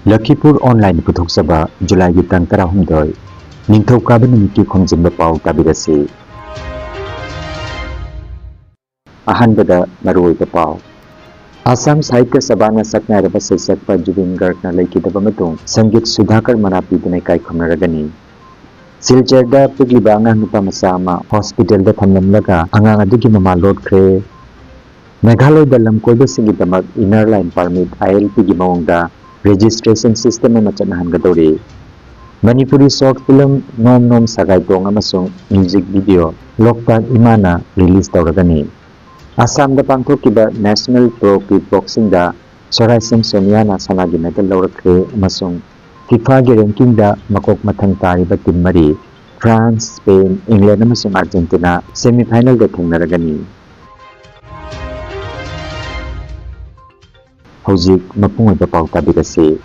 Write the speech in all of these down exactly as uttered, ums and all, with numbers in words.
ꯂꯈꯤꯄꯨꯔ online ꯄꯨꯊꯣꯛꯆꯕ ꯖꯨꯂꯥꯏꯒꯤ ꯇꯥꯡ ꯇꯔꯥꯍꯨꯝꯗꯣꯏ, ꯅꯤꯡꯊꯧꯀꯥꯕ ꯅꯨꯃꯤꯠꯀꯤ ꯈꯣꯝꯖꯤꯟꯕ ꯄꯥꯎ ꯇꯥꯕꯤꯔꯁꯤ꯫ ꯑꯍꯥꯟꯕꯗ ꯃꯔꯨꯑꯣꯏꯕ ꯄꯥꯎ꯫ ꯑꯁꯥꯝ ꯁꯥꯍꯤꯇ꯭ꯌ ꯁꯚꯥꯅ ꯁꯛꯅꯥꯏꯔꯕ ꯁꯩꯁꯛꯄ ꯖꯨꯕꯤꯟ ꯒꯔꯒꯅ ꯂꯩꯈꯤꯗꯕ ꯃꯇꯨꯡ ꯁꯪꯒꯤꯠ ꯁꯨꯙꯥꯀꯔ ꯃꯅꯥ ꯄꯤꯗꯨꯅ ꯏꯀꯥꯏ ꯈꯨꯝꯅꯔꯒꯅꯤ꯫ ꯁꯤꯜꯆꯔꯗ ꯄꯤꯛꯂꯤꯕ ꯑꯉꯥꯡ ꯅꯨꯄꯥ ꯃꯆꯥ ꯑꯃ ꯍꯣꯁꯄꯤꯇꯥꯜꯗ ꯊꯝꯂꯝꯂꯒ ꯑꯉꯥꯡ ꯑꯗꯨꯒꯤ ꯃꯃꯥ ꯂꯣꯠꯈ꯭ꯔꯦ꯫ ꯃꯦꯘꯥꯂꯌꯗ ꯂꯝꯀꯣꯏꯕꯁꯤꯡꯒꯤꯗꯃꯛ Inner Line Permit, I L P ꯒꯤ ꯃꯑꯣꯡꯗ registration system ꯑꯃ ꯆꯠꯅꯍꯟꯒꯗꯧꯔꯤ꯫ ꯃꯅꯤꯄꯨꯔꯤ short film ꯅꯣꯝ ꯅꯣꯝ ꯁꯒꯥꯏ ꯇꯣꯡ ꯑꯃꯁꯨꯡ music video ꯂꯣꯛꯇꯥꯛ ꯏꯃꯥꯅ release ꯇꯧꯔꯒꯅꯤ꯫ ꯑꯁꯥꯝꯗ ꯄꯥꯡꯊꯣꯛꯈꯤꯕ National Pro Kickboxing ꯗ ꯁꯣꯔꯥꯏꯁꯦꯝ ꯁꯣꯅꯤꯌꯥꯅ ꯁꯅꯥꯒꯤ medal ꯂꯧꯔꯛꯈ꯭ꯔꯦ ꯑꯃꯁꯨꯡ FIFA ꯒꯤ ranking ꯗ ꯃꯀꯣꯛ ꯃꯊꯪ ꯇꯥꯔꯤꯕ team ꯃꯔꯤ, France, Spain, England ꯑꯃꯁꯨꯡ Argentina, semi final ꯗ ꯊꯦꯡꯅꯔꯒꯅꯤ꯫ ꯍꯧꯖꯤꯛ ꯃꯄꯨꯡ ꯑꯣꯏꯕ ꯄꯥꯎ ꯇꯥꯕꯤꯔꯁꯤ꯫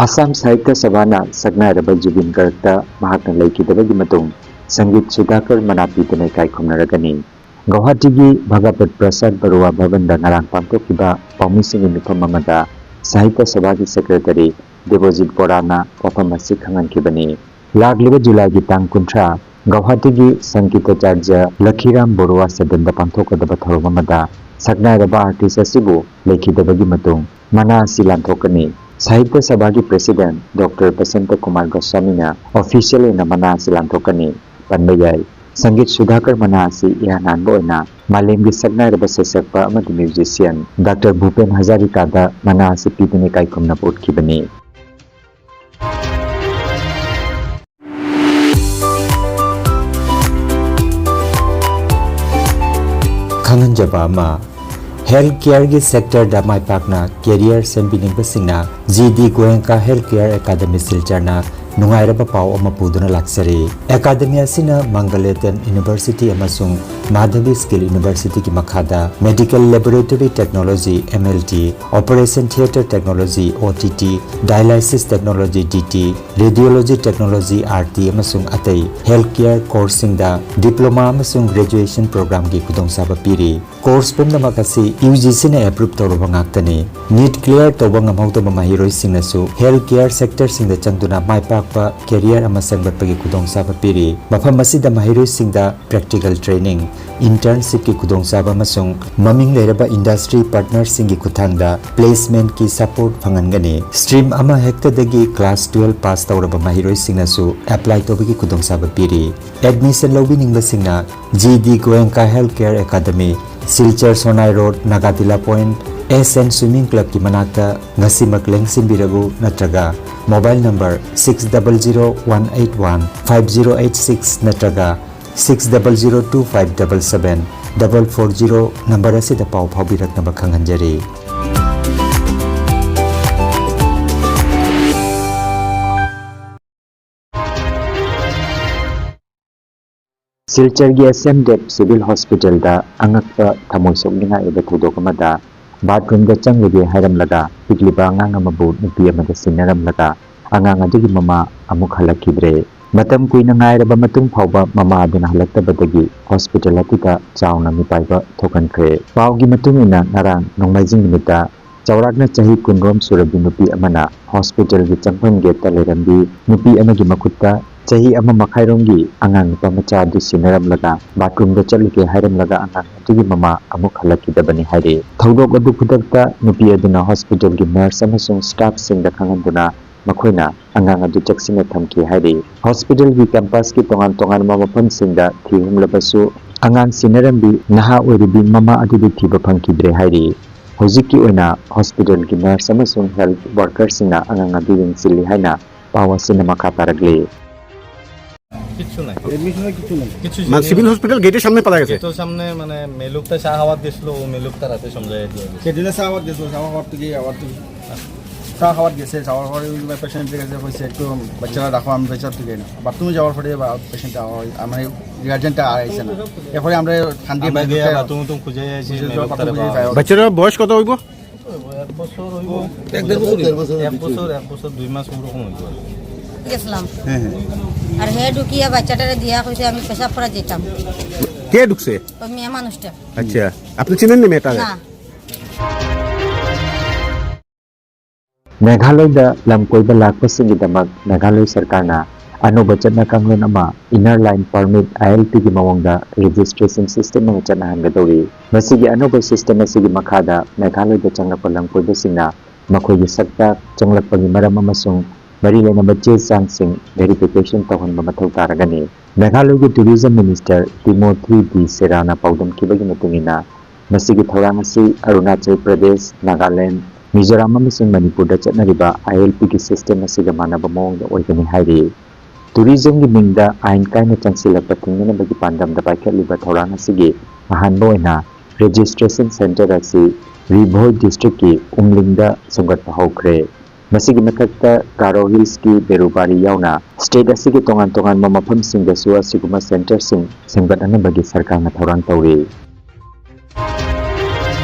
ꯑꯁꯥꯝ ꯁꯥꯍꯤꯇ꯭ꯌ ꯁꯚꯥꯅ ꯁꯛꯅꯥꯏꯔꯕ ꯖꯨꯕꯤꯟ ꯒꯔꯒꯇ ꯃꯍꯥꯛꯅ ꯂꯩꯈꯤꯗꯕꯒꯤ ꯃꯇꯨꯡ ꯁꯪꯒꯤꯠ ꯁꯨꯙꯥꯀꯔ ꯃꯅꯥ ꯄꯤꯗꯨꯅ ꯏꯀꯥꯏ ꯈꯨꯝꯅꯔꯒꯅꯤ꯫ ꯒꯧꯍꯥꯇꯤꯒꯤ ꯚꯒꯄꯠ ꯄ꯭ꯔꯁꯥꯗ ꯕꯔꯨꯋꯥ ꯚꯕꯟꯗ ꯉꯔꯥꯡ ꯄꯥꯡꯊꯣꯛꯈꯤꯕ ꯄꯥꯎꯃꯤꯁꯤꯡꯒꯤ ꯃꯤꯐꯝ ꯑꯃꯗ ꯁꯥꯍꯤꯇ꯭ꯌ ꯁꯚꯥꯒꯤ secretary ꯗꯦꯕꯣꯖꯤꯠ ꯕꯣꯔꯥꯅ ꯋꯥꯐꯝ ꯑꯁꯤ ꯈꯪꯍꯟꯈꯤꯕꯅꯤ꯫ ꯂꯥꯛꯂꯤꯕ ꯖꯨꯂꯥꯏꯒꯤ ꯇꯥꯡ ꯀꯨꯟꯊ꯭ꯔꯥ, ꯒꯧꯍꯥꯇꯤꯒꯤ ꯁꯪꯒꯤꯇꯥꯆꯥꯔꯖ ꯂꯈꯤꯔꯥꯝ ꯕꯣꯔꯨꯋꯥ ꯁꯗꯟꯗ ꯄꯥꯡꯊꯣꯛꯀꯗꯕ ꯊꯧꯔꯝ ꯑꯃꯗ ꯁꯛꯅꯥꯏꯔꯕ artist ꯑꯁꯤꯕꯨ ꯂꯩꯈꯤꯗꯕꯒꯤ ꯃꯇꯨꯡ ꯃꯅꯥ ꯑꯁꯤ ꯂꯥꯟꯊꯣꯛꯀꯅꯤ꯫ ꯁꯥꯍꯤꯇ꯭ꯌ ꯁꯚꯥꯒꯤ president ꯗꯣꯛꯇꯔ ꯕꯁꯟꯇ ꯀꯨꯃꯥꯔ ꯒꯣꯁ꯭ꯋꯥꯃꯤꯅ official ꯑꯣꯏꯅ ꯃꯅꯥ ꯑꯁꯤ ꯂꯥꯟꯊꯣꯛꯀꯅꯤ꯫ ꯄꯟꯕ ꯌꯥꯏ, ꯁꯪꯒꯤꯠ ꯁꯨꯙꯥꯀꯔ ꯃꯅꯥ ꯑꯁꯤ ꯏꯍꯥꯟ ꯍꯥꯟꯕ ꯑꯣꯏꯅ ꯃꯥꯂꯦꯝꯒꯤ ꯁꯛꯅꯥꯏꯔꯕ ꯁꯩꯁꯛꯄ ꯑꯃꯗꯤ musician ꯗꯥꯛꯇꯔ ꯚꯨꯄꯦꯟ ꯍꯖꯥꯔꯤꯀꯥꯗ ꯃꯅꯥ ꯑꯁꯤ ꯄꯤꯗꯨꯅ ꯏꯀꯥꯏ ꯈꯨꯝꯅꯕ ꯎꯠꯈꯤꯕꯅꯤ꯫ ꯈꯪꯍꯟꯖꯕ ꯑꯃ, health care ꯒꯤ sector ꯗ ꯃꯥꯏ ꯄꯥꯛꯅ career ꯁꯦꯝꯕꯤꯅꯤꯡꯕꯁꯤꯡꯅ G D Goenka Health Care Academy ꯁꯤꯜꯆꯔꯅ ꯅꯨꯡꯉꯥꯏꯔꯕ ꯄꯥꯎ ꯑꯃ ꯄꯨꯗꯨꯅ ꯂꯥꯛꯆꯔꯤ꯫ ꯑꯦꯀꯥꯗꯃꯤ ꯑꯁꯤꯅ ꯃꯪꯒꯂꯦꯇꯟ ꯌꯨꯅꯤꯚꯔꯁꯤꯇꯤ ꯑꯃꯁꯨꯡ ꯃꯥꯙꯕꯤ ꯁ꯭ꯀꯤꯜ ꯌꯨꯅꯤꯚꯔꯁꯤꯇꯤꯒꯤ ꯃꯈꯥꯗ Medical Laboratory Technology, M L T, Operation Theatre Technology, O T T, Dialysis Technology, D T, Radiology Technology, R T, ꯑꯃꯁꯨꯡ ꯑꯇꯩ health care courseꯁꯤꯡꯗ diploma ꯑꯃꯁꯨꯡ graduation programꯒꯤ ꯈꯨꯗꯣꯡꯆꯥꯕ ꯄꯤꯔꯤ꯫ Course ꯄꯨꯝꯅꯃꯛ ꯑꯁꯤ U G Cꯅ approve ꯇꯧꯔꯕ ꯉꯥꯛꯇꯅꯤ꯫ NEET clear ꯇꯧꯕ ꯉꯝꯍꯧꯗꯕ ꯃꯍꯩꯔꯣꯏꯁꯤꯡꯅꯁꯨ health care sectorꯁꯤꯡꯗ ꯆꯪꯗꯨꯅ ꯃꯥꯏ ꯄꯥꯛꯄ career ꯑꯃ ꯁꯦꯝꯒꯠꯄꯒꯤ ꯈꯨꯗꯣꯡꯆꯥꯕ ꯄꯤꯔꯤ꯫ ꯃꯐꯝ ꯑꯁꯤꯗ ꯃꯍꯩꯔꯣꯏꯁꯤꯡꯗ practical training, internshipꯀꯤ ꯈꯨꯗꯣꯡꯆꯥꯕ ꯑꯃꯁꯨꯡ ꯃꯃꯤꯡ ꯂꯩꯔꯕ industry partnerꯁꯤꯡꯒꯤ ꯈꯨꯠꯊꯥꯡꯗ placementꯀꯤ support ꯐꯪꯍꯟꯒꯅꯤ꯫ Stream ꯑꯃ ꯍꯦꯛꯇꯗꯒꯤ class twelve pass ꯇꯧꯔꯕ ꯃꯍꯩꯔꯣꯏꯁꯤꯡꯅꯁꯨ apply ꯇꯧꯕꯒꯤ ꯈꯨꯗꯣꯡꯆꯥꯕ ꯄꯤꯔꯤ꯫ Admission ꯂꯧꯕꯤꯅꯤꯡꯕꯁꯤꯡꯅ G D Goenka Healthcare Academy, Silchar Sonai Road, Nagatila Point, S N Swimming Clubꯀꯤ ꯃꯅꯥꯛꯇ ꯉꯁꯤꯃꯛ ꯂꯦꯡꯁꯤꯟꯕꯤꯔꯛꯎ ꯅꯠꯇ꯭ꯔꯒ mobile number six double zero one eight one five zero eight six ꯅꯠꯇ꯭ꯔꯒ six double zero two five double seven double four zero number ꯑꯁꯤꯗ ꯄꯥꯎ ꯐꯥꯎꯕꯤꯔꯛꯅꯕ ꯈꯪꯍꯟꯖꯔꯤ꯫ ꯁꯤꯜꯆꯔꯒꯤ S M Dev Civil Hospitalꯗ ꯑꯉꯛꯄ ꯊꯃꯣꯏ ꯁꯣꯛꯅꯤꯡꯉꯥꯏ ꯑꯣꯏꯕ ꯊꯧꯗꯣꯛ ꯑꯃꯗ bathroomꯗ ꯆꯪꯂꯨꯒꯦ ꯍꯥꯏꯔꯝꯂꯒ ꯄꯤꯛꯂꯤꯕ ꯑꯉꯥꯡ ꯑꯃꯕꯨ ꯅꯨꯄꯤ ꯑꯃꯗ ꯁꯤꯟꯅꯔꯝꯂꯒ ꯑꯉꯥꯡ ꯑꯗꯨꯒꯤ ꯃꯃꯥ ꯑꯃꯨꯛ ꯍꯜꯂꯛꯈꯤꯗ꯭ꯔꯦ꯫ ꯃꯇꯝ ꯀꯨꯏꯅ ꯉꯥꯏꯔꯕ ꯃꯇꯨꯡ ꯐꯥꯎꯕ ꯃꯃꯥ ꯑꯗꯨꯅ ꯍꯜꯂꯛꯇꯕꯗꯒꯤ hospital ꯑꯗꯨꯗ ꯆꯥꯎꯅ ꯃꯤꯄꯥꯏꯕ ꯊꯣꯛꯍꯟꯈ꯭ꯔꯦ꯫ ꯄꯥꯎꯒꯤ ꯃꯇꯨꯡ ꯏꯟꯅ ꯉꯔꯥꯡ ꯅꯣꯡꯃꯥꯏꯖꯤꯡ ꯅꯨꯃꯤꯠꯇ ꯆꯥꯎꯔꯥꯛꯅ ꯆꯍꯤ ꯀꯨꯟꯔꯣꯝ ꯁꯨꯔꯕꯤ ꯅꯨꯄꯤ ꯑꯃꯅ hospitalꯒꯤ ꯆꯪꯐꯝ gateꯇ ꯂꯩꯔꯝꯕꯤ ꯅꯨꯄꯤ ꯑꯃꯒꯤ ꯃꯈꯨꯠꯇ ꯆꯍꯤ ꯑꯃ ꯃꯈꯥꯏꯔꯣꯝꯒꯤ ꯑꯉꯥꯡ ꯅꯨꯄꯥ ꯃꯆꯥ ꯑꯗꯨ ꯁꯤꯟꯅꯔꯝꯂꯒ bathroomꯗ ꯆꯠꯂꯨꯒꯦ ꯍꯥꯏꯔꯝꯂꯒ ꯑꯉꯥꯡ ꯑꯗꯨꯒꯤ ꯃꯃꯥ ꯑꯃꯨꯛ ꯍꯜꯂꯛꯈꯤꯗꯕꯅꯤ ꯍꯥꯏꯔꯤ꯫ ꯊꯧꯗꯣꯛ ꯑꯗꯨ ꯈꯨꯗꯛꯇ ꯅꯨꯄꯤ ꯑꯗꯨꯅ hospitalꯒꯤ nurse ꯑꯃꯁꯨꯡ staffꯁꯤꯡꯗ ꯈꯪꯍꯟꯗꯨꯅ ꯃꯈꯣꯏꯅ ꯑꯉꯥꯡ ꯑꯗꯨ ꯆꯦꯛꯁꯤꯟꯅ ꯊꯝꯈꯤ ꯍꯥꯏꯔꯤ꯫ Hospitalꯒꯤ campusꯀꯤ ꯇꯣꯉꯥꯟ ꯇꯣꯉꯥꯟꯕ ꯃꯐꯝꯁꯤꯡꯗ ꯊꯤꯍꯨꯝꯂꯕꯁꯨ ꯑꯉꯥꯡ ꯁꯤꯟꯅꯔꯝꯕꯤ ꯅꯍꯥ ꯑꯣꯏꯔꯤꯕꯤ ꯃꯃꯥ ꯑꯗꯨꯗꯤ ꯊꯤꯕ ꯐꯪꯈꯤꯗ꯭ꯔꯦ ꯍꯥꯏꯔꯤ꯫ ꯍꯧꯖꯤꯛꯀꯤ ꯑꯣꯏꯅ hospitalꯒꯤ nurse ꯑꯃꯁꯨꯡ health workerꯁꯤꯡꯅ ꯑꯉꯥꯡ ꯑꯗꯨ ꯌꯦꯡꯁꯤꯜꯂꯤ ꯍꯥꯏꯅ ꯄꯥꯎ ꯑꯁꯤꯅ ꯃꯈꯥ ꯇꯥꯔꯛꯂꯤ꯫ কিচ্ছু নাই। এডমিশনের কিছু নেই। কিছু মানে সিভিল হসপিটাল গেটের সামনে পালা গেছে। গেটের সামনে মানে মেলুকটা চা খাওয়ার দিছিল, ও মেলুকটা রাতে সন্ধ্যায় দিয়ে গেছে। সেদিনে চা খাবার দিয়েছিল, চা খাবার থেকে আবার তুমি চা খাওয়াত গেছে, যাওয়ার পরে ওই পেশেন্টের কাছে কইছে, "একটু বাচ্চারা রাখো, আমি বাচ্চা তুলে না।" বাথরুমে যাওয়ার পরে বা পেশেন্ট আমার গার্জেনটা আর আইছে না। এরপরে আমরা কান্দি আমরা গিয়ে বাথরুম তো খুঁজে আইছি, বাথরুম খুঁজে পাই। বাচ্চাটার বয়স কত হইব? এক দেড় বছর হইব। এক বছর, এক বছর দুই মাস ওরকম হইব। গেছিলাম। হ্যাঁ, হ্যাঁ। আর হে ঢুকিয়া বাচ্চাটারে দিয়া কইছে, "আমি পেশাব করা যেতাম।" কে ঢুকছে? ওই মেয়ে মানুষটা। আচ্ছা, আপনি চিনেন নি মেয়েটারে? না। ꯃꯦꯘꯥꯂꯣꯏꯗ ꯂꯝ ꯀꯣꯏꯕ ꯂꯥꯛꯄꯁꯤꯡꯒꯤꯗꯃꯛ ꯃꯦꯘꯥꯂꯣꯏ ꯁꯔꯀꯥꯔꯅ ꯑꯅꯧꯕ ꯆꯠꯅ ꯀꯥꯡꯂꯣꯟ ꯑꯃ, Inner Line Permit, I L P ꯒꯤ ꯃꯑꯣꯡꯗ registration system ꯑꯃ ꯆꯠꯅꯍꯟꯒꯗꯧꯔꯤ꯫ ꯃꯁꯤꯒꯤ ꯑꯅꯧꯕ system ꯑꯁꯤꯒꯤ ꯃꯈꯥꯗ ꯃꯦꯘꯥꯂꯣꯏꯗ ꯆꯪꯂꯛꯄ ꯂꯝ ꯀꯣꯏꯕꯁꯤꯡꯅ ꯃꯈꯣꯏꯒꯤ ꯁꯛꯇꯥꯛ, ꯆꯪꯂꯛꯄꯒꯤ ꯃꯔꯝ ꯑꯃꯁꯨꯡ ꯃꯔꯤ ꯂꯩꯅꯕ ꯆꯦ ꯆꯥꯡꯁꯤꯡ verification ꯇꯧꯍꯟꯕ ꯃꯊꯧ ꯇꯥꯔꯒꯅꯤ꯫ ꯃꯦꯘꯥꯂꯣꯏꯒꯤ Tourism Minister Timothy D Serra ꯅ ꯄꯥꯎꯗꯝꯈꯤꯕꯒꯤ ꯃꯇꯨꯡ ꯏꯟꯅ, ꯃꯁꯤꯒꯤ ꯊꯧꯔꯥꯡ ꯑꯁꯤ ꯑꯔꯨꯅꯥꯆꯜ ꯄ꯭ꯔꯗꯦꯁ, ꯅꯥꯒꯥꯂꯦꯟ, ꯃꯤꯖꯣꯔꯥꯝ ꯑꯃꯁꯨꯡ ꯃꯅꯤꯄꯨꯔꯗ ꯆꯠꯅꯔꯤꯕ I L P ꯒꯤ system ꯑꯁꯤꯒ ꯃꯥꯟꯅꯕ ꯃꯑꯣꯡꯗ ꯑꯣꯏꯒꯅꯤ ꯍꯥꯏꯔꯤ꯫ Tourism ꯒꯤ ꯃꯤꯡꯗ ꯑꯥꯏꯟ ꯀꯥꯏꯅ ꯆꯪꯁꯤꯜꯂꯛꯄ ꯊꯤꯡꯅꯅꯕꯒꯤ ꯄꯥꯟꯗꯝꯗ ꯄꯥꯏꯈꯠꯂꯤꯕ ꯊꯧꯔꯥꯡ ꯑꯁꯤꯒꯤ ꯑꯍꯥꯟꯕ ꯑꯣꯏꯅ registration centre ꯑꯁꯤ ꯔꯤꯚꯣꯏ district ꯀꯤ ꯎꯝꯂꯤꯡꯗ ꯁꯦꯝꯒꯠꯄ ꯍꯧꯈ꯭ꯔꯦ꯫ ꯃꯁꯤꯒꯤ ꯃꯊꯛꯇ ꯒꯥꯔꯣ ꯍꯤꯜꯁꯀꯤ ꯕꯦꯔꯨꯕꯥꯔꯤ ꯌꯥꯎꯅ state ꯑꯁꯤꯒꯤ ꯇꯣꯉꯥꯟ ꯇꯣꯉꯥꯟꯕ ꯃꯐꯝꯁꯤꯡꯗꯁꯨ ꯑꯁꯤꯒꯨꯝꯕ centre ꯁꯤꯡ ꯁꯦꯝꯒꯠꯅꯅꯕꯒꯤ ꯁꯔꯀꯥꯔꯅ ꯊꯧꯔꯥꯡ ꯇꯧꯔꯤ꯫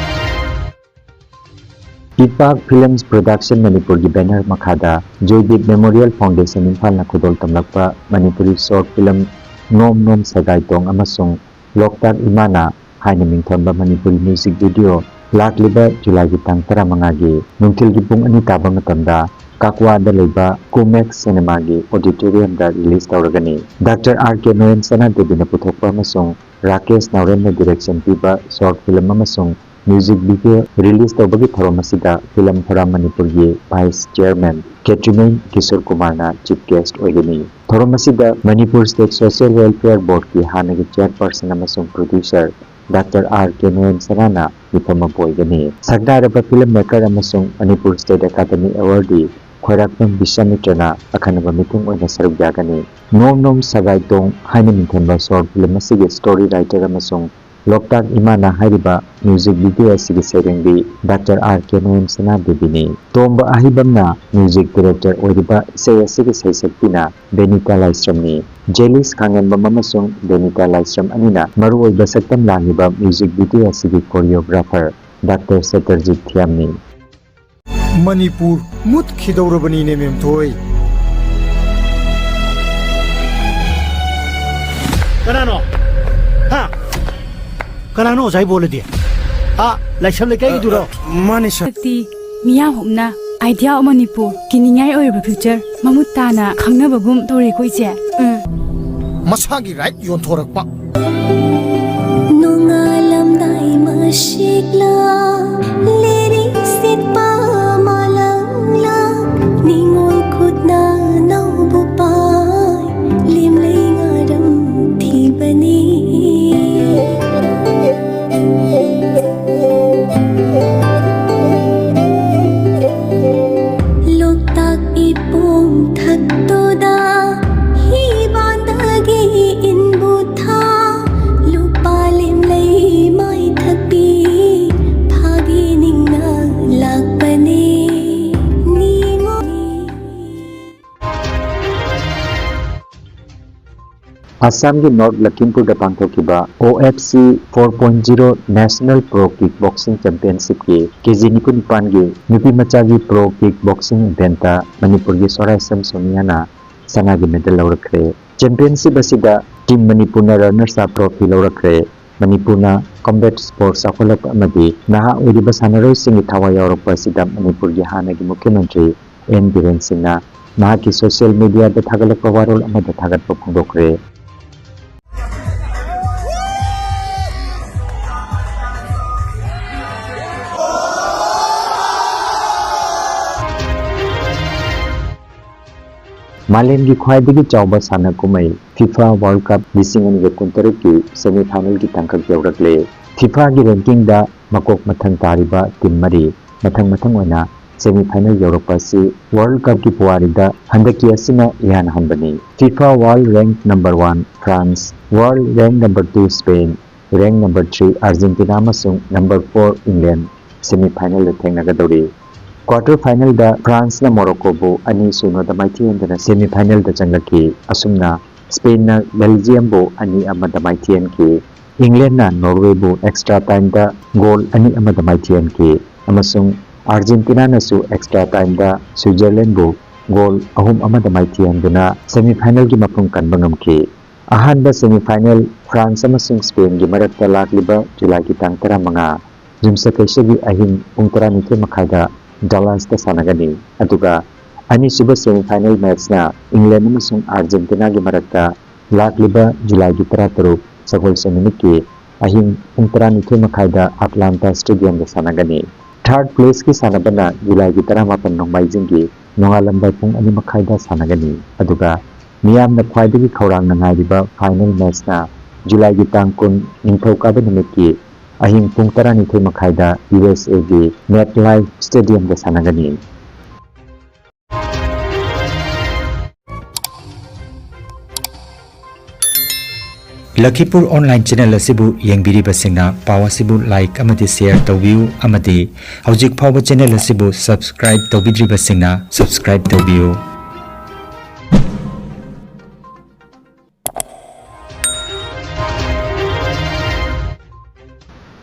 ꯏꯄꯥꯛ Films Production ꯃꯅꯤꯄꯨꯔꯒꯤ banner ꯃꯈꯥꯗ ꯖꯣꯏꯗꯤꯞ Memorial Foundation ꯏꯝꯐꯥꯜꯅ ꯈꯨꯗꯣꯜ ꯇꯝꯂꯛꯄ ꯃꯅꯤꯄꯨꯔꯤ short film ꯅꯣꯝ ꯅꯣꯝ ꯁꯒꯥꯏ ꯇꯣꯡ ꯑꯃꯁꯨꯡ ꯂꯣꯛꯇꯥꯛ ꯏꯃꯥꯅ ꯍꯥꯏꯅ ꯃꯤꯡꯊꯣꯟꯕ ꯃꯅꯤꯄꯨꯔꯤ music video ꯂꯥꯛꯂꯤꯕ ꯖꯨꯂꯥꯏꯒꯤ ꯇꯥꯡ ꯇꯔꯥꯃꯉꯥꯒꯤ ꯅꯨꯡꯊꯤꯜꯒꯤ ꯄꯨꯡ ꯑꯅꯤ ꯇꯥꯕ ꯃꯇꯝꯗ ꯀꯥꯛꯋꯥꯗ ꯂꯩꯕ ꯀꯣꯃꯦꯛꯁ ꯁꯤꯅꯦꯃꯥꯒꯤ auditorium ꯗ release ꯇꯧꯔꯒꯅꯤ꯫ Doctor R K ꯅꯣꯌꯟ ꯁꯅꯥꯗꯦꯕꯤꯅ ꯄꯨꯊꯣꯛꯄ ꯑꯃꯁꯨꯡ ꯔꯥꯀꯦꯁ ꯅꯥꯎꯔꯦꯝꯅ direction ꯄꯤꯕ short film ꯑꯃꯁꯨꯡ music video release ꯇꯧꯕꯒꯤ ꯊꯧꯔꯝ ꯑꯁꯤꯗ Film Forum ꯃꯅꯤꯄꯨꯔꯒꯤ vice chairman ꯀꯦꯇ꯭ꯔꯤꯃꯦꯟ ꯀꯤꯁꯣꯔ ꯀꯨꯃꯥꯔꯅ chief guest ꯑꯣꯏꯒꯅꯤ꯫ ꯊꯧꯔꯝ ꯑꯁꯤꯗ Manipur State Social Welfare Board ꯀꯤ ꯍꯥꯟꯅꯒꯤ chairperson ꯑꯃꯁꯨꯡ producer Doctor R ꯀꯦ ꯅꯣꯌꯟ ꯁꯅꯥꯅ ꯃꯤꯐꯝ ꯑꯃ ꯑꯣꯏꯒꯅꯤ꯫ ꯁꯛꯅꯥꯏꯔꯕ film maker ꯑꯃꯁꯨꯡ ꯃꯅꯤꯄꯨꯔ State Academy Awardee ꯈ꯭ꯋꯥꯏꯔꯥꯛꯄꯝ ꯕꯤꯁ꯭ꯋꯥꯃꯤꯇ꯭ꯔꯅ ꯑꯈꯟꯅꯕ ꯃꯤꯊꯨꯡ ꯑꯣꯏꯅ ꯁꯔꯨꯛ ꯌꯥꯒꯅꯤ꯫ ꯅꯣꯝ ꯅꯣꯝ ꯁꯒꯥꯏ ꯇꯣꯡ ꯍꯥꯏꯅ ꯃꯤꯡꯊꯣꯟꯕ short film ꯑꯁꯤꯒꯤ story writer ꯑꯃꯁꯨꯡ ꯂꯣꯛꯇꯥꯛ ꯏꯃꯥꯅ ꯍꯥꯏꯔꯤꯕ ꯃ꯭ꯌꯨꯖꯤꯛ ꯚꯤꯗꯤꯑꯣ ꯑꯁꯤꯒꯤ ꯁꯩꯔꯦꯡꯕꯤ ꯗꯥꯛꯇꯔ ꯑꯥꯔ ꯀꯦ ꯅꯣꯌꯟ ꯁꯅꯥꯗꯦꯕꯤꯅꯤ꯫ ꯇꯣꯝꯕ ꯑꯍꯩꯕꯝꯅ ꯃ꯭ꯌꯨꯖꯤꯛ ꯗꯤꯔꯦꯛꯇꯔ ꯑꯣꯏꯔꯤꯕ ꯏꯁꯩ ꯑꯁꯤꯒꯤ ꯁꯩꯁꯛꯄꯤꯅ ꯕꯦꯅꯤꯇꯥ ꯂꯥꯏꯁ꯭ꯔꯝꯅꯤ꯫ ꯖꯦꯂꯤꯁ ꯈꯥꯉꯦꯝꯕꯝ ꯑꯃꯁꯨꯡ ꯕꯦꯅꯤꯇꯥ ꯂꯥꯏꯁ꯭ꯔꯝ ꯑꯅꯤꯅ ꯃꯔꯨꯑꯣꯏꯕ ꯁꯛꯇꯝ ꯂꯥꯡꯂꯤꯕ ꯃ꯭ꯌꯨꯖꯤꯛ ꯚꯤꯗꯤꯑꯣ ꯑꯁꯤꯒꯤ ꯀꯣꯔꯤꯌꯣꯒ꯭ꯔꯥꯐꯔ ꯗꯥꯛꯇꯔ ꯁꯇꯔꯖꯤꯠ ꯊꯤꯌꯥꯝꯅꯤ꯫ ꯃꯅꯤꯄꯨꯔ ꯃꯨꯠꯈꯤꯗꯧꯔꯕꯅꯤꯅꯦ, ꯃꯦꯝꯊꯣꯏ꯫ ꯀꯅꯥꯅꯣ? ꯍꯥ? ꯀꯅꯥꯅꯣ ꯑꯣꯖꯥ ꯏꯕꯣꯜꯂꯗꯤ? ꯑꯥ, ꯂꯥꯏꯁ꯭ꯔꯝ ꯂꯩꯀꯥꯏꯒꯤꯗꯨꯔꯣ? ꯃꯥꯅꯦ, ꯁꯥꯔ꯫ ꯍꯟꯗꯛꯇꯤ ꯃꯤꯌꯥꯝ ꯍꯨꯞꯅ ꯑꯥꯏꯗꯤꯌꯥ ꯑꯣꯐ ꯃꯅꯤꯄꯨꯔ ꯀꯤꯅꯤꯡꯉꯥꯏ ꯑꯣꯏꯔꯕ ꯐ꯭ꯌꯨꯆꯔ ꯃꯃꯨꯠ ꯇꯥꯅ ꯈꯪꯅꯕꯒꯨꯝ ꯇꯧꯔꯦꯀꯣ, ꯏꯆꯦ? ꯎꯝ꯫ ꯃꯁꯥꯒꯤ ꯔꯥꯏꯠ ꯌꯣꯟꯊꯣꯔꯛꯄ꯫ ꯅꯣꯡꯉꯥꯜꯂꯝꯗꯥꯏ ꯃꯁꯤꯛꯂ ꯂꯤꯔꯤ ꯁꯤꯠꯄ ꯃꯥꯂꯪꯂ ꯅꯤꯡꯉꯣꯜ ꯈꯨꯠꯅ ꯅꯧꯕ ꯄꯥꯏ ꯂꯦꯝꯂꯩ ꯉꯥꯔꯝ ꯊꯤꯕꯅꯤ꯫ ꯂꯣꯛꯇꯥꯛ ꯏꯄꯣꯝ ꯊꯛꯇꯨꯗ ꯍꯤꯕꯥꯟꯗꯒꯤ ꯏꯟꯕꯨ ꯊꯥ ꯂꯨꯄꯥ ꯂꯦꯝꯂꯩ ꯃꯥꯏ ꯊꯛꯄꯤ ꯐꯥꯒꯤ ꯅꯤꯡꯅ ꯂꯥꯛꯄꯅꯤ꯫ ꯅꯤꯡꯉꯣ ꯑꯁꯥꯝꯒꯤ ꯅꯣꯔꯠ ꯂꯈꯤꯝꯄꯨꯔꯗ ꯄꯥꯡꯊꯣꯛꯈꯤꯕ ꯑꯣ F C four point zero National Pro Kick Boxing Championshipꯀꯤ ꯀꯦ ꯖꯤ ꯅꯤꯐꯨ ꯅꯤꯄꯥꯟꯒꯤ ꯅꯨꯄꯤ ꯃꯆꯥꯒꯤ ꯄ꯭ꯔꯣ ꯀꯤꯛ ꯕꯣꯛꯁꯤꯡ ꯏꯚꯦꯟꯠꯇ ꯃꯅꯤꯄꯨꯔꯒꯤ ꯁꯣꯔꯥꯏꯁꯝ ꯁꯣꯅꯤꯌꯥꯅ ꯁꯅꯥꯒꯤ ꯃꯦꯗꯜ ꯂꯧꯔꯛꯈ꯭ꯔꯦ꯫ ꯆꯦꯝꯄꯤꯌꯟꯁꯤꯞ ꯑꯁꯤꯗ ꯇꯤꯝ ꯃꯅꯤꯄꯨꯔꯅ ꯔꯅꯔꯁ ꯑꯞ ꯇ꯭ꯔꯣꯐꯤ ꯂꯧꯔꯛꯈ꯭ꯔꯦ꯫ ꯃꯅꯤꯄꯨꯔꯅ ꯀꯣꯝꯕꯦꯠ ꯁ꯭ꯄꯣꯔꯠꯁ ꯆꯥꯎꯈꯠꯂꯛꯄ ꯑꯃꯗꯤ ꯅꯍꯥ ꯑꯣꯏꯔꯤꯕ ꯁꯥꯟꯅꯔꯣꯏꯁꯤꯡꯒꯤ ꯊꯋꯥꯏ ꯌꯥꯎꯔꯛꯄ ꯑꯁꯤꯗ ꯃꯅꯤꯄꯨꯔꯒꯤ ꯍꯥꯟꯅꯒꯤ ꯃꯨꯈ꯭ꯌ ꯃꯟꯇ꯭ꯔꯤ ꯑꯦꯟ ꯕꯤꯔꯦꯟ ꯁꯤꯡꯅ ꯃꯍꯥꯛꯀꯤ ꯁꯣꯁꯤꯌꯦꯜ ꯃꯤꯗꯤꯌꯥꯗ ꯊꯥꯒꯠꯂꯛꯄ ꯋꯥꯔꯣꯜ ꯑꯃꯗ ꯊꯥꯒꯠꯄ ꯐꯣꯡꯗꯣꯛꯈ꯭ꯔꯦ꯫ ꯃꯥꯂꯦꯝꯒꯤ ꯈ꯭ꯋꯥꯏꯗꯒꯤ ꯆꯥꯎꯕ ꯁꯥꯟꯅ ꯀꯨꯝꯍꯩ FIFA World Cup ꯂꯤꯁꯤꯡ ꯑꯅꯤꯒ ꯀꯨꯟꯇꯔꯨꯛꯀꯤ semi finalꯒꯤ ꯇꯥꯡꯀꯛ ꯌꯧꯔꯛꯂꯦ꯫ FIFAꯒꯤ rankingꯗ ꯃꯀꯣꯛ ꯃꯊꯪ ꯇꯥꯔꯤꯕ ꯇꯤꯝ ꯃꯔꯤ ꯃꯊꯪ ꯃꯊꯪ ꯑꯣꯏꯅ semi final ꯌꯧꯔꯛꯄ ꯑꯁꯤ World Cupꯀꯤ ꯄꯨꯋꯥꯔꯤꯗ ꯍꯟꯗꯛꯀꯤ ꯑꯁꯤꯅ ꯏꯍꯥꯟ ꯍꯥꯟꯕꯅꯤ꯫ FIFA World Rank number one France, World Rank number two Spain, rank number three Argentina ꯑꯃꯁꯨꯡ number four England semi finalꯗ ꯊꯦꯡꯅꯒꯗꯧꯔꯤ꯫ Quarter finalꯗ Franceꯅ Moroccoꯕꯨ ꯑꯅꯤ ꯁꯤꯅꯣꯗ ꯃꯥꯏꯊꯤꯍꯟꯗꯨꯅ semi finalꯗ ꯆꯪꯂꯛꯈꯤ꯫ ꯑꯁꯨꯝꯅ Spainꯅ Belgiumꯕꯨ ꯑꯅꯤ ꯑꯃꯗ ꯃꯥꯏꯊꯤꯍꯟꯈꯤ꯫ Englandꯅ Norwayꯕꯨ extra timeꯗ goal ꯑꯅꯤ ꯑꯃꯗ ꯃꯥꯏꯊꯤꯍꯟꯈꯤ ꯑꯃꯁꯨꯡ Argentinaꯅꯁꯨ extra timeꯗ Switzerlandꯕꯨ goal ꯑꯍꯨꯝ ꯑꯃꯗ ꯃꯥꯏꯊꯤꯍꯟꯗꯨꯅ semi finalꯒꯤ ꯃꯄꯨꯡ ꯀꯟꯕ ꯉꯝꯈꯤ꯫ ꯑꯍꯥꯟꯕ semi final France ꯑꯃꯁꯨꯡ Spainꯒꯤ ꯃꯔꯛꯇ ꯂꯥꯛꯂꯤꯕ Julyꯒꯤ ꯇꯥꯡ ꯇꯔꯥꯃꯉꯥ, ꯌꯨꯝꯁꯀꯩꯁꯒꯤ ꯑꯍꯤꯡ ꯄꯨꯡ ꯇꯔꯥꯅꯤꯊꯣꯏ ꯃꯈꯥꯏꯗ Dallasꯇ ꯁꯥꯟꯅꯒꯅꯤ꯫ ꯑꯗꯨꯒ ꯑꯅꯤꯁꯨꯕ semi final matchꯅ England ꯑꯃꯁꯨꯡ Argentinaꯒꯤ ꯃꯔꯛꯇ ꯂꯥꯛꯂꯤꯕ Julyꯒꯤ ꯇꯔꯥꯇꯔꯨꯛ, ꯁꯒꯣꯜꯁꯦꯟ ꯅꯨꯃꯤꯠꯀꯤ ꯑꯍꯤꯡ ꯄꯨꯡ ꯇꯔꯥꯅꯤꯊꯣꯏ ꯃꯈꯥꯏꯗ Atlanta Stadiumꯗ ꯁꯥꯟꯅꯒꯅꯤ꯫ Third placeꯀꯤ ꯁꯥꯟꯅꯕꯅ Julyꯒꯤ ꯇꯔꯥꯃꯥꯄꯟ ꯅꯣꯡꯃꯥꯏꯖꯤꯡꯒꯤ ꯅꯣꯡꯉꯥꯜꯂꯝꯕ ꯄꯨꯡ ꯑꯅꯤ ꯃꯈꯥꯏꯗ ꯁꯥꯟꯅꯒꯅꯤ꯫ ꯑꯗꯨꯒ ꯃꯤꯌꯥꯝꯅ ꯈ꯭ꯋꯥꯏꯗꯒꯤ ꯈꯧꯔꯥꯡꯅ ꯉꯥꯏꯔꯤꯕ final matchꯅ Julyꯒꯤ ꯇꯥꯡ ꯀꯨꯟ ꯅꯤꯡꯊꯧꯀꯥꯕ ꯅꯨꯃꯤꯠꯀꯤ ꯑꯍꯤꯡ ꯄꯨꯡ ꯇꯔꯥꯅꯤꯊꯣꯏ ꯃꯈꯥꯏꯗ USAꯒꯤ MetLife Stadiumꯗ ꯁꯥꯟꯅꯒꯅꯤ꯫ ꯂꯈꯤꯄꯨꯔ online channel ꯑꯁꯤꯕꯨ ꯌꯦꯡꯕꯤꯔꯤꯕꯁꯤꯡꯅ ꯄꯥꯎ ꯑꯁꯤꯕꯨ like ꯑꯃꯗꯤ share ꯇꯧꯕꯤꯌꯨ ꯑꯃꯗꯤ ꯍꯧꯖꯤꯛ ꯐꯥꯎꯕ channel ꯑꯁꯤꯕꯨ subscribe ꯇꯧꯕꯤꯗ꯭ꯔꯤꯕꯁꯤꯡꯅ subscribe ꯇꯧꯕꯤꯌꯨ꯫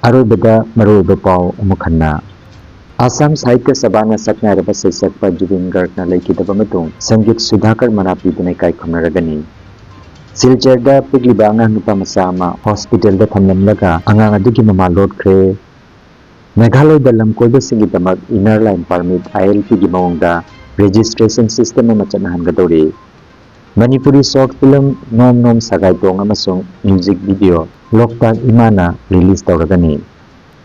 ꯑꯔꯣꯏꯕꯗ ꯃꯔꯨꯑꯣꯏꯕ ꯄꯥꯎ ꯑꯃꯨꯛ ꯍꯟꯅ꯫ ꯑꯁꯥꯝ ꯁꯥꯍꯤꯇ꯭ꯌ ꯁꯚꯥꯅ ꯁꯛꯅꯥꯏꯔꯕ ꯁꯩꯁꯛꯄ ꯖꯨꯕꯤꯟ ꯒꯔꯒꯅ ꯂꯩꯈꯤꯗꯕ ꯃꯇꯨꯡ ꯁꯪꯒꯤꯠ ꯁꯨꯙꯥꯀꯔ ꯃꯅꯥ ꯄꯤꯗꯨꯅ ꯏꯀꯥꯏ ꯈꯨꯝꯅꯔꯒꯅꯤ꯫ ꯁꯤꯜꯆꯔꯗ ꯄꯤꯛꯂꯤꯕ ꯑꯉꯥꯡ ꯅꯨꯄꯥ ꯃꯆꯥ ꯑꯃ hospitalꯗ ꯊꯝꯂꯝꯂꯒ ꯑꯉꯥꯡ ꯑꯗꯨꯒꯤ ꯃꯃꯥ ꯂꯣꯠꯈ꯭ꯔꯦ꯫ ꯃꯦꯘꯥꯂꯌꯗ ꯂꯝꯀꯣꯏꯕꯁꯤꯡꯒꯤꯗꯃꯛ Inner Line Permit, ILPꯒꯤ ꯃꯑꯣꯡꯗ registration system ꯑꯃ ꯆꯠꯅꯍꯟꯒꯗꯧꯔꯤ꯫ ꯃꯅꯤꯄꯨꯔꯤ short film ꯅꯣꯝ ꯅꯣꯝ ꯁꯒꯥꯏ ꯇꯣꯡ ꯑꯃꯁꯨꯡ music video ꯂꯣꯛꯇꯥꯛ ꯏꯃꯥꯅ release ꯇꯧꯔꯒꯅꯤ꯫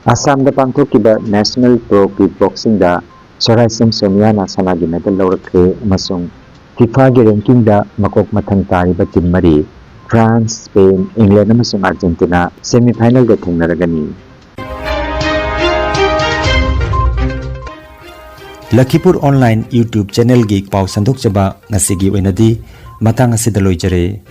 ꯑꯁꯥꯝꯗ ꯄꯥꯡꯊꯣꯛꯈꯤꯕ National Pro Kickboxingꯗ ꯁꯣꯔꯥꯏꯁꯝ ꯁꯣꯅꯤꯌꯥꯅ ꯁꯅꯥꯒꯤ medal ꯂꯧꯔꯛꯈ꯭ꯔꯦ ꯑꯃꯁꯨꯡ FIFAꯒꯤ rankingꯗ ꯃꯀꯣꯛ ꯃꯊꯪ ꯇꯥꯔꯤꯕ team ꯃꯔꯤ, France, Spain, England ꯑꯃꯁꯨꯡ Argentina semi finalꯗ ꯊꯦꯡꯅꯔꯒꯅꯤ꯫ ꯂꯈꯤꯄꯨꯔ online YouTube channelꯒꯤ ꯄꯥꯎ ꯁꯟꯗꯣꯛꯆꯕ ꯉꯁꯤꯒꯤ ꯑꯣꯏꯅꯗꯤ ꯃꯇꯥꯡ ꯑꯁꯤꯗ ꯂꯣꯏꯖꯔꯦ꯫